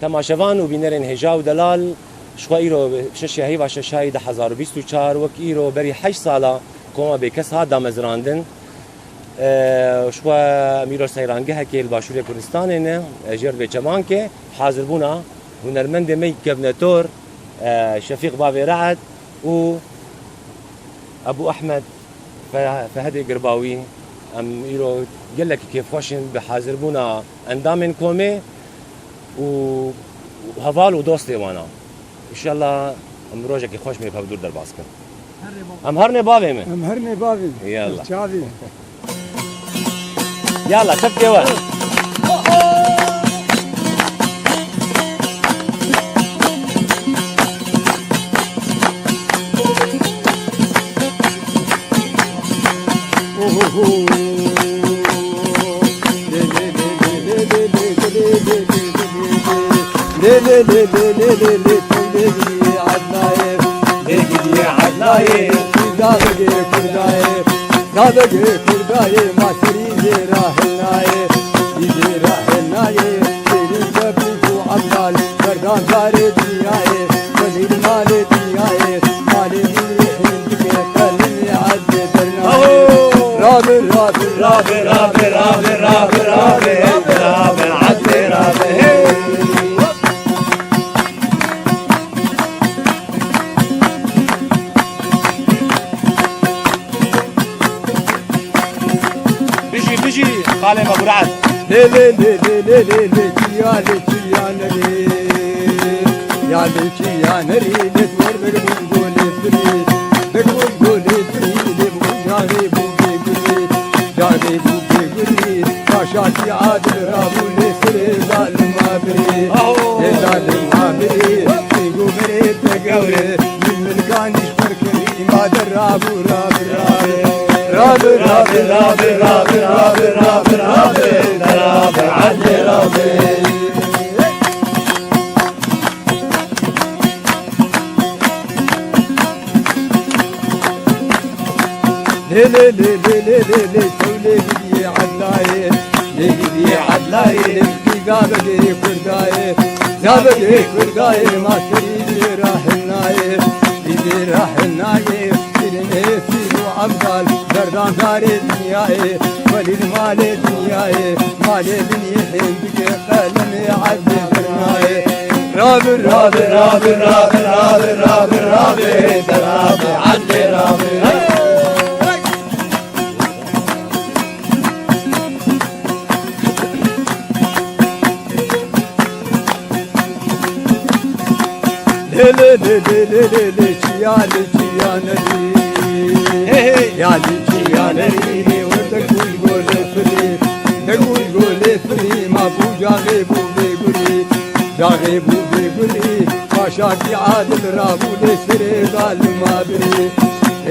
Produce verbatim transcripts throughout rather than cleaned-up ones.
Temaşevan û bînerên hêja û delal, ji xwe îro şeş ya heyva şeşayî du hezar û bîst û çar, wek îro berî heşt sala koma bêkes hat damezrandin. E, ji xwe em îro seyrangehekê li Başûrê Kurdistanê ne, e, jêr vê çemankê, hazir bûna hunermendê me yî kevnetor, e, Şefîq Bavê Re'ed û Ebû Ehmed Fe-, Fehedê Girbawî. Em îro gelekî kêfxweş in bi hazirbûna endamên komê û heval û dostê wana. Înşallah em rojekî xweş mê bi hevdûr derbas kin. Em herinê bavê min. Em herinê bavê min. Yallah. Çavî. Yallah, tepkê we. Lê lê lê lê lê lê lê, tewlê gidiyê Ednayê. Lê gidiyê Ednayê, Kurdayê, Kurdayê. Dadegê Kurdayê, ma serî jê rahênayê. Jê rahênayê, serî Şefîq û Ebdal, berdan darê dinyayê. Welî li malê dinyayê, malê dinyê hîn dike, qelimê Edê dernayê. Aho! Rabe, rabe, rabe, rabe, rabe, rabe, rabe, Edê rabe, hey! Bijî, bijî, xalê me Burad. Lê, lê, lê, çiya, lê, çiya nerî. Ya lê, çiya nerî, lê, dwer, dwer, bû, bû, lê, firî. Dek bû, bû, lê, firî, lê, bû, carê, bû, bê, gurî. Carê, bû, bê, gurî. Paşa, çi, adil, rabû, lê, sirê, zalim, abirî. Aho! Lê, zalim, abirî. Lê, goberê, te, gewre. Min, min, kanîş, Rabe, rabe, rabe, rabe. Rabe, rabe, rabe, rabe, rabe, rabe, rabe. Rabe, Edê rabe. Lê, lê, lê, tewlê gidiyê Ednayê. Lê gidiyê Ednayê, lê gidiyê Dadegê Kurdayê. Dadegê Kurdayê, ma serî jê rahênayê. Jê rahênayê, şîrînê Şefîq û Ebdal, berdan darê dinyayê. Welî li malê dinyayê, malê dinyê hêndike, qelemê Edê dernayê. Rabe, rabe, rabe, rabe, rabe, rabe, rabe, rabe, Edê rabe. Lê, lê, lê, çiya, lê, çiya nerî. Hey, hey. Ya lê, çiya nerî, lê, werte kuj golê firî. De kuj golê firî, ma bû caxê bû bê gurî. Caxê bû bê gurî, paşakî adil rabû lê serê zalim abirî.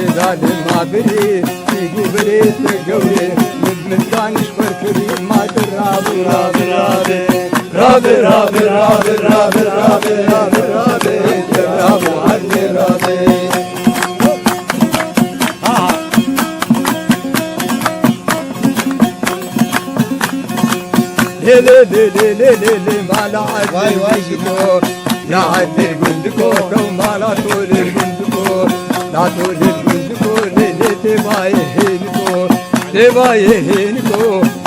Ê zalim abirî, tî guhirê te gewrê, min, min kanîş xwer kirî, ma di rabû rabi rabi. Rabi, rabi, rabi, rabi, rabi, rabi, rabi, rabi, rabi. Lê, lê, lê, mala Edê gundiko, la Edê gundiko, kew mala tolê gundiko, la tolê gundiko, lê, lê, têbayê hêniko, têbayê hêniko,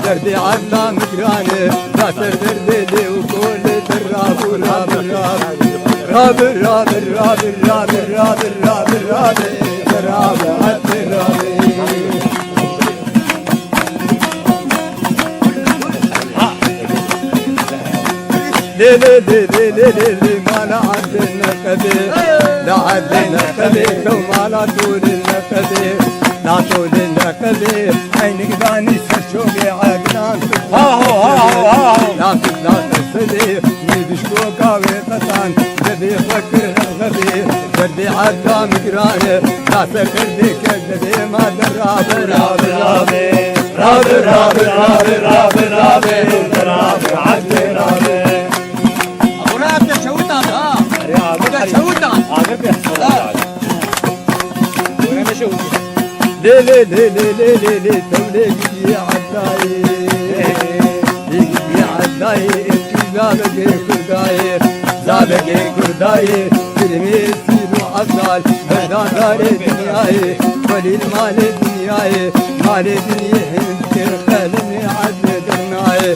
derdê Edla min giran e, la ser derdê lê û kolê derra bû rabi rabi. Rabi, rabi, rabi, Edê rabi. Lê, lê, lê, mala Edê neqebê, la Edê neqebê, kew mala tolê neqebê, la tolê neqebê, eynik danî ser çolê Ednan. Ha ho, ha ho, ha ho. La kut la qesedê, nêdişko kawê qetan, debê xwe kir xebê, derdê Edla min giran e, la ser derdê ke debê ma derra beraber. Rabe, rabe, rabe, rabe, rabe, rabe, rabe, rabe, rabe, Edê rabe. Abone Edê çewit abi ha. Erê abi, Edê çewit abi. Abi, bir ha. Abone ne çewit? Lê, lê, lê, tewlê gidiyê Edayê. Lê gidiyê Edayê, ê tîza Zabegê Kurdayê, zabegê Kurdayê, Tirmê sîr û efdal, berdandarê dinyayê, welîl malê dinyayê, malê dinyê hindkir, qelimê edlê durnayê.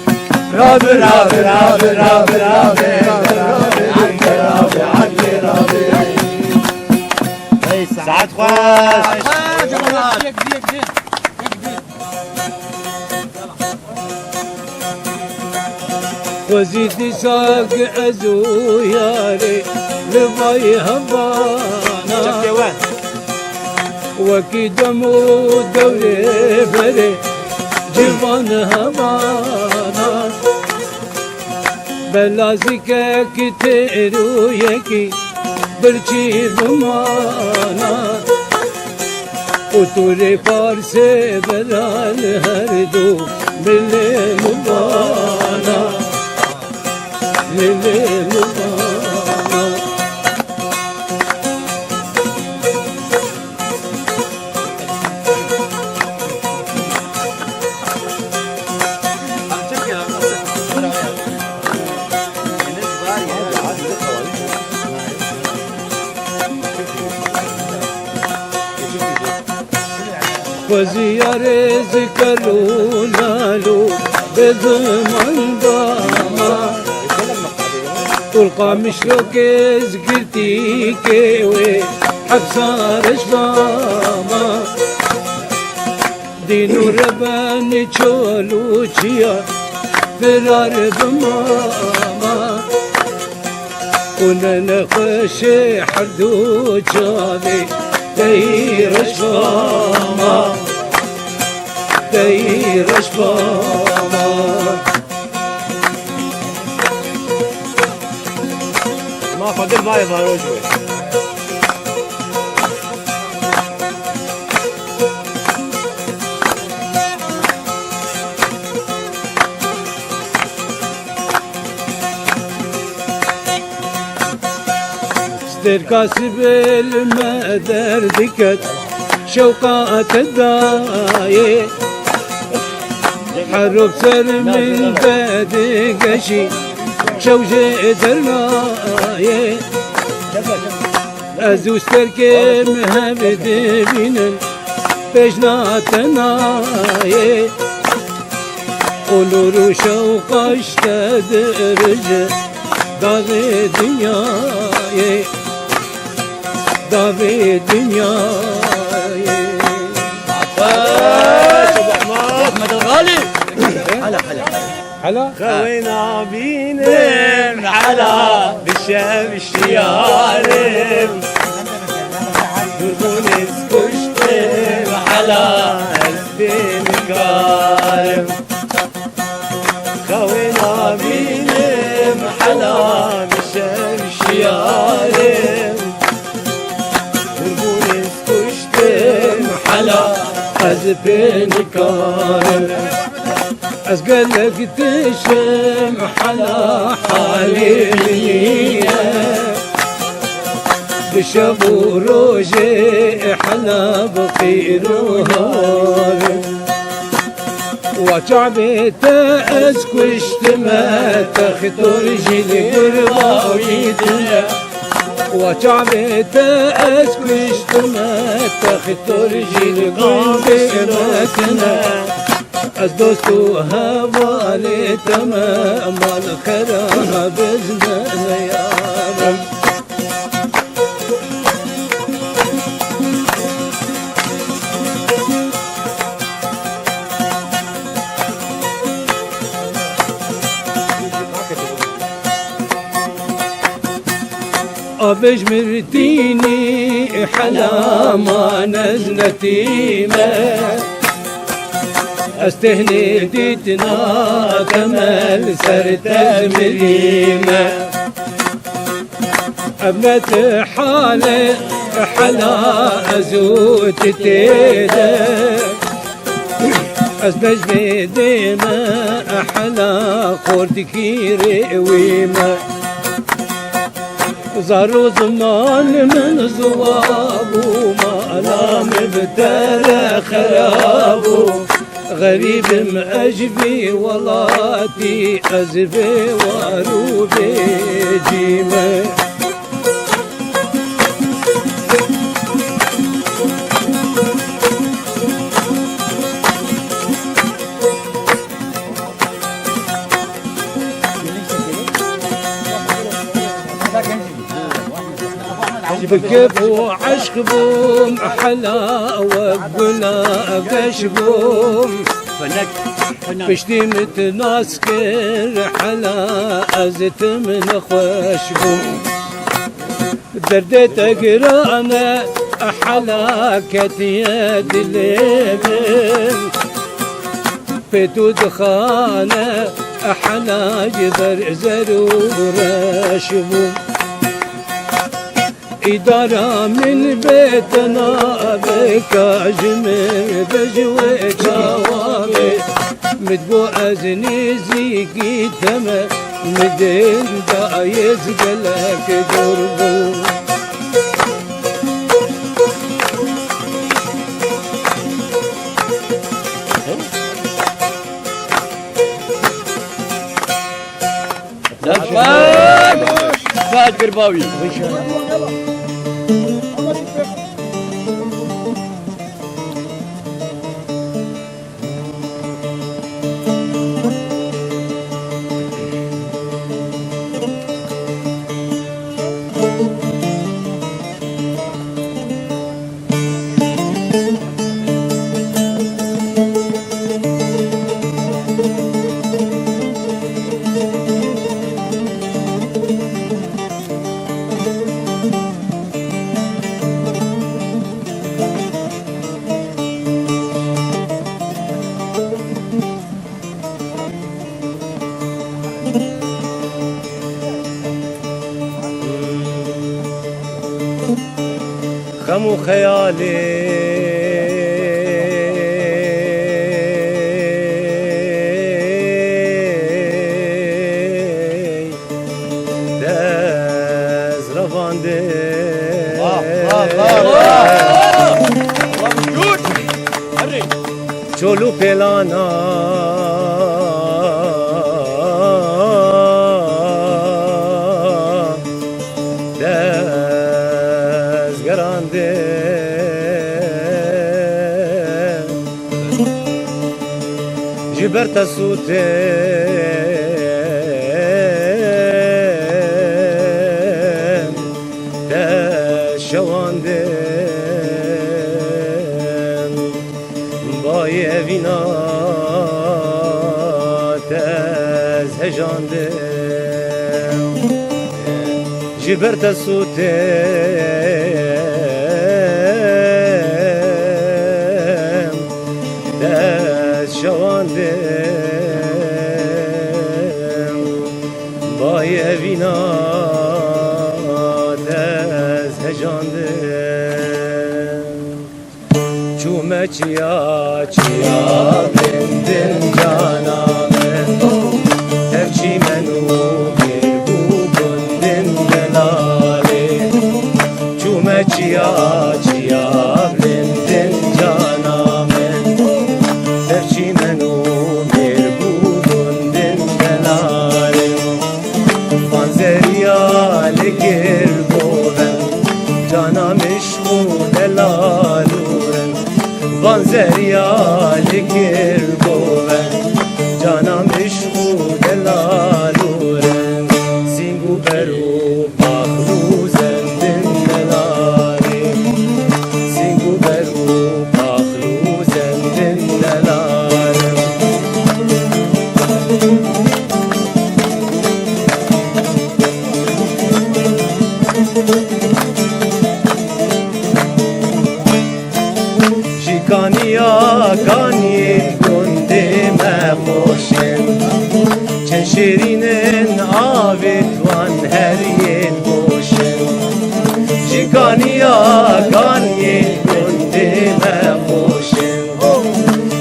Rabi, rabi, rabi, rabi, rabi, rabi, rabi, rabi, rabi, rabi. Hey, saet xweş. Xwezî dîsa ez û yarê li vay hevana. Wekî dem û dewrê berê civan hevana. Belazîkek têr û yekî birçî bimana. Û tu rê parsê bera li her du milê min bana, milê min bana. Xwezî yarê ji kel û lal û bê ziman dama. Û li Qamişlokê ji girtîkê wê hepsa reş bama. Dîn û rebenî çol û çiya firar bimama. Û ne nexweşê her du çavê dey reş bama, dey reş bama. Ma Xwedir vayê varoş be. Stêrka sibê li me derdiket, şewqa te dayê. Her roj ser min vedigeşî, şew jê dernayê. Ez û stêrkê min hev dibînin, bêjna te nayê. Û nûr û şewqa ji te dirije, davê dinyayê, davê dinyayê. Ahmed El Xalî. Hela, hela. Hela. Xewê nabînim hela, bi şev şiyarim. Durbûnê kuştim hela, ez pê nikarim. Xewê nabînim hela, bi şev şiyarim. Durbûnê kuştim hela, ez pê nikarim. Ez gelek dişim hela halê min ye. Bi şev û rojê hela bi qîr û harim. Wa çavê te ez kuştime, textor jî li gurba wî tune. Wa çavê te ez kuştime, textor jî li gurba wî tune. Ez dost û hevalê te me, mal xera biz me neyarim. Avê ji mirtînî hela ma neznetî me. Ez tehnê dîtina te me li ser te mirî me. Ev ne ti hale hela ez û ti tê de. Ez bejmê dê me hela xortikî rê wî me. Zar û ziman min ziwa bû, mala min bi te re xera bû. Xerîb im ez ji vî welatî, ez bê war û bê cî me. Bi kêf û eşq bûm, hela we gula geş bûm. Piştî min tu nas kir, hela ez tim nexweş bûm. Derdê te giran e, hela ketiye dilê min. Pê tu dixane, hela ji ber zer û reş bûm. Îdara min bê te nabe, ka ji min be ji wê çawa be. Min bo ez nêzîkî te me, min dên dayê ez gelek dûr bûm. Saet bir bawî. Xem û xeyalê dest revandin. Vah, vah, vah, vah. Vah, vah. Çol û pêlana dezgerandin. Ji ber te sûtin, te şewandin. Bayê evîna te ez hejandim. Ji ber te sûtim, te ez şewandim. Bayê evîna te ez hejandim. Çûme çiya, çiya bilindin cana min. Ev çîmen û bêr bû gundin delalê. Çûme çiya, çiya bilindin cana min. Ev çîmen û bêr bû gundin delalê. Van zeriya li kir govend, cana min û delal û reng. Van zeriya li kir govend, cana min û delal û reng. Sîng û ber û paxlû zendin delalê. Sîng û ber û paxlû zendin delalê. Ji kaniya kaniyê gundê me xweş in. Çend şêrîn in avêt wan her yên goş in. Ji kaniya kaniyê gundê me xweş in.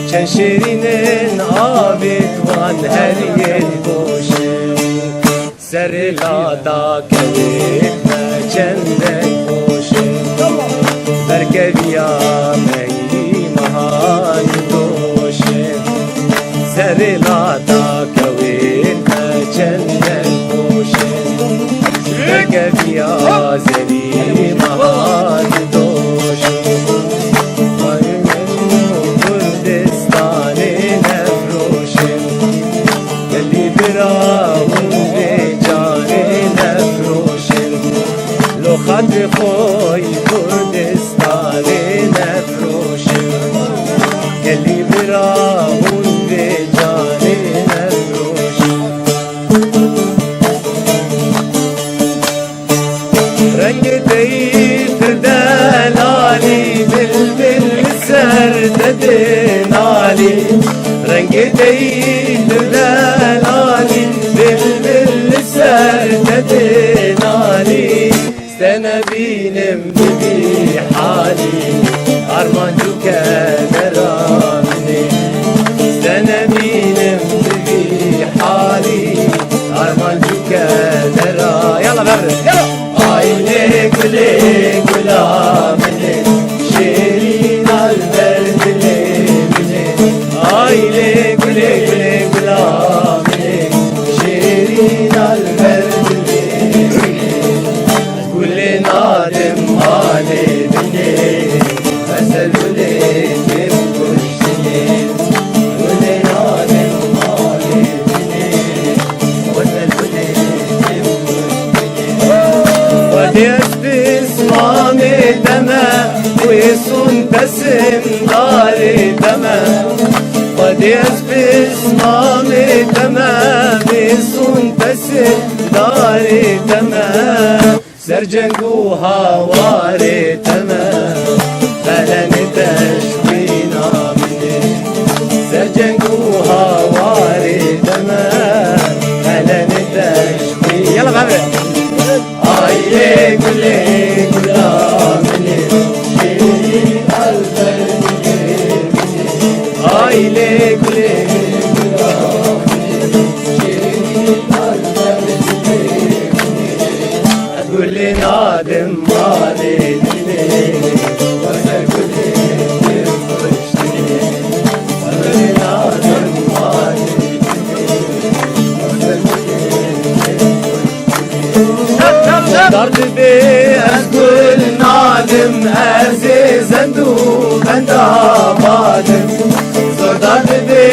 Çend şêrîn in avêt wan her yên goş in. Serê lata kewê me çendek xweş e. Berkeviya mengî mehan doş e. Oy Kurdistanê nefroşin, gelî bira hûn vê carê nefroşin. Rengê te yî pir delalî, bilbil li ser te dê nalî. Rengê te yî pir delalî, bilbil li ser te dê nalî. Te nebînim bi vî halî, armanc û kedera min ê. Te nebînim bi vî halî, armanc û kedera. Yalla bevre, yalla. Ay lê gulê gula min ê, şêrîna li ber dilê min ê. Ay lê gulê gulê gula min ê, şêrîna li ber dilê min ê. Gulê nadim malê binê, ez ser gulê kêm kuştinê. Gulê nadim malê binê, ez ser gulê kêm kuştinê. Xwedê ez pismamê te me, wê sûn pesim darê te me. Xwedê ez pismamê te me, wê sûn pesim darê te me. Ser ceng û hawarê te me, belenê te ji xwîna min ê. Ser ceng û hawarê te me, belenê te ji xwîna. Yalla bevre. Ay lê gulê gula min ê, şêrîn alber dilê min ê. Ay lê gulê gula min ê, şêrîn alber dilê min ê. Gulê nadim malê dinê, ser gulê kêm kuştinê. Gulê nadim malê dinê, ser gulê kêm kuştinê. Dar dibê ez gul nadim, ez ê zend û benda badim. Zordar dibê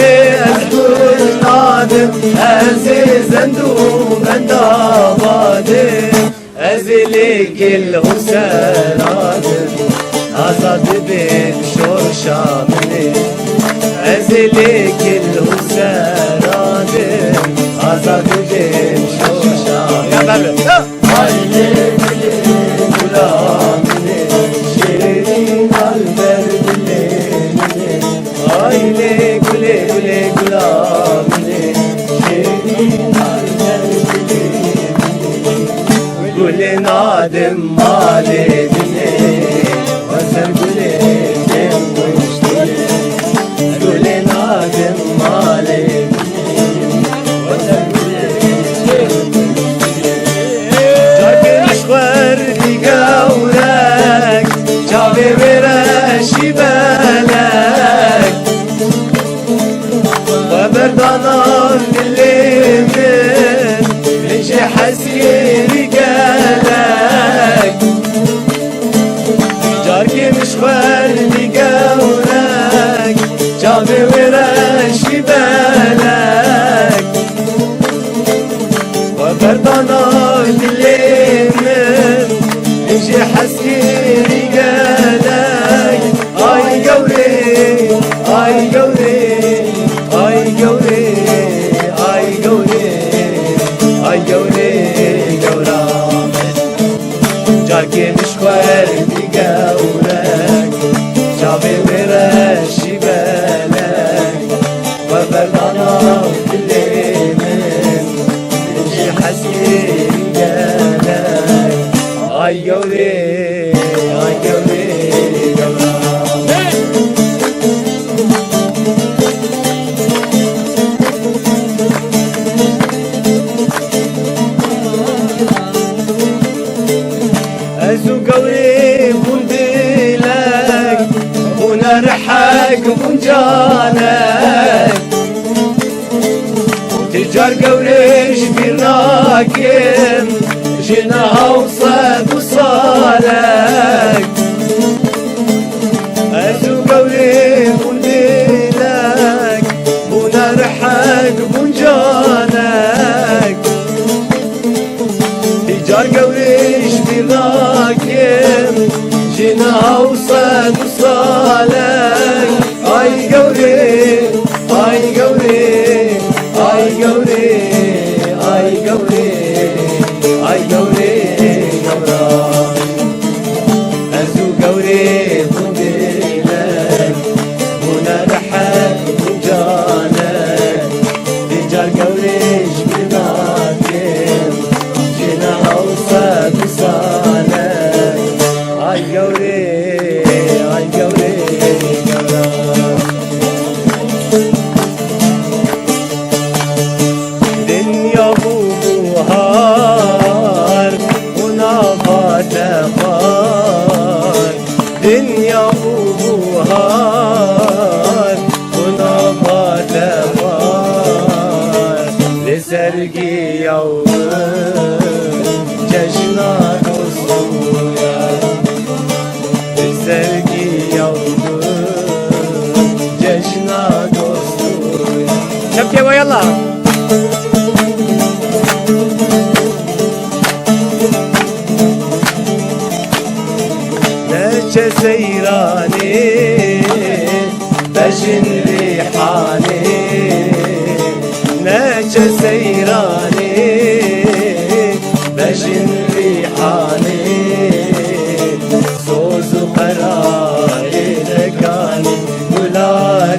ez gul nadim, ez ê zend û benda badim. Ez ê lê gil û seradim, azad bibê şorşa min ê. Ez ê lê gil û seradim, azad bibê şorşa min ê. Ay lê gulê gula min ê, şêrîn alber dilê min ê. Ay lê gulê gulê gula min ê, şêrîn alber dilê min ê. Gulê nadim malê dinê, we ser gulê kêm kuştinê. Gulê nadim malê dinê, we ser gulê kêm kuştinê. Carkê min ji xwe dî gewrek, çavê wê re şî belek. We berdana dilê min, min jê hez kirî gelek. Carkê min ji xwe dî gewrek, çavê wê re şî belek. We berdana dilê min, min jê hez kirî gelek. Ay gewrê, ay gewrê, ay gewrê, ay gewrê, ay gewrê, gewra min. Carkê min ji xwe dî gewrek, çavê wê re şî belek. We berdana dilê min, min jê hez kirî gelek. Ay gewrê, ay gewrê, gewra. Ez û gewrê bûn dilek, bûne rihek, bûn canek. Ti car gewrê ji bîr nakim, ji niha û sed û salek. Ez û gewrê bûn dilek, bûne rihek, bûn canek. Ti car gewrê ji bîr nakim, Ji niha û sed û salek, ay gewrê, ay gewrê, ay gewrê, ay gewrê, ay gewrê, gewra. Ez û gewrê bûn dilek, bûne rehet bûn canek. Vîcar gewrê ji min nakin, jina ew sed û sal e. Ay gewrê, ay gewrê, gewra. Dinya bû buhar û nava te xwar. Dinya bû buhar û nava te xwar. Li ser giya û cejna dostû ya. Li ser giya û cejna dostû ya. Çepkê we yalla. Neçe seyranê bejin rîhanê, neçe seyranê bejin rîhanê, soz û qerarê dekanî gula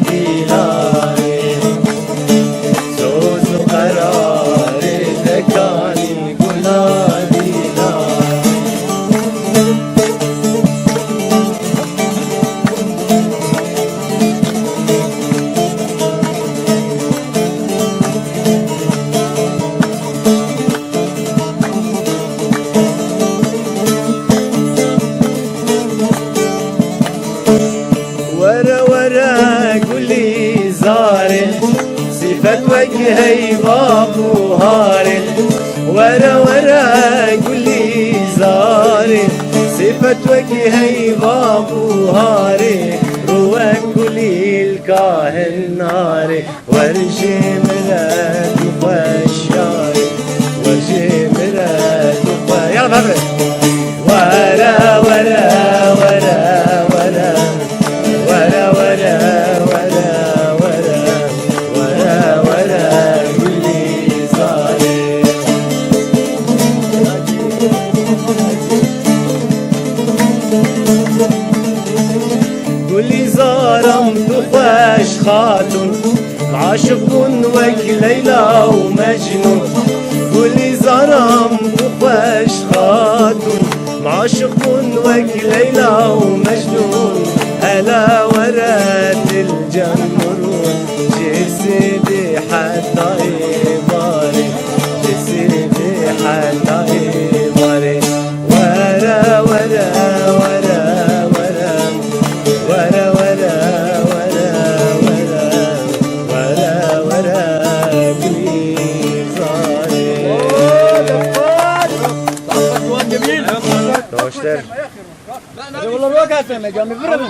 dîlanê. Soz û qerarê dekanî gula dîlanê. Were were gulîzarê, sîfet wek heyva buharê. Were were gulîzarê, sîfet wek heyva buharê. Rû wek gulîlka hilnarê. Wer ji min re tu xweş yarê, wer ji min re tu xweş. Yala bevre. Were, were, were, were. Were, were, were, were. Were, were, Gulîzarê. Gulîzaram tu xweş xatûn, aşiq bûn wek Leyla û Mecnûn. Gulîzaram tu xweş xatûn, aşiq bûn wek Leyla û Mecnûn. Hela were dil cem rûn, ji sêdê heta êvarê, ji sêdê heta êvarê. Were, were, were, were. Were, were, were, were. Were, were, gulîzarê. Tamam, tamam, cemil. Tamam. Tamam, işte. Eyvallah, bak, efendim, cami, vurun.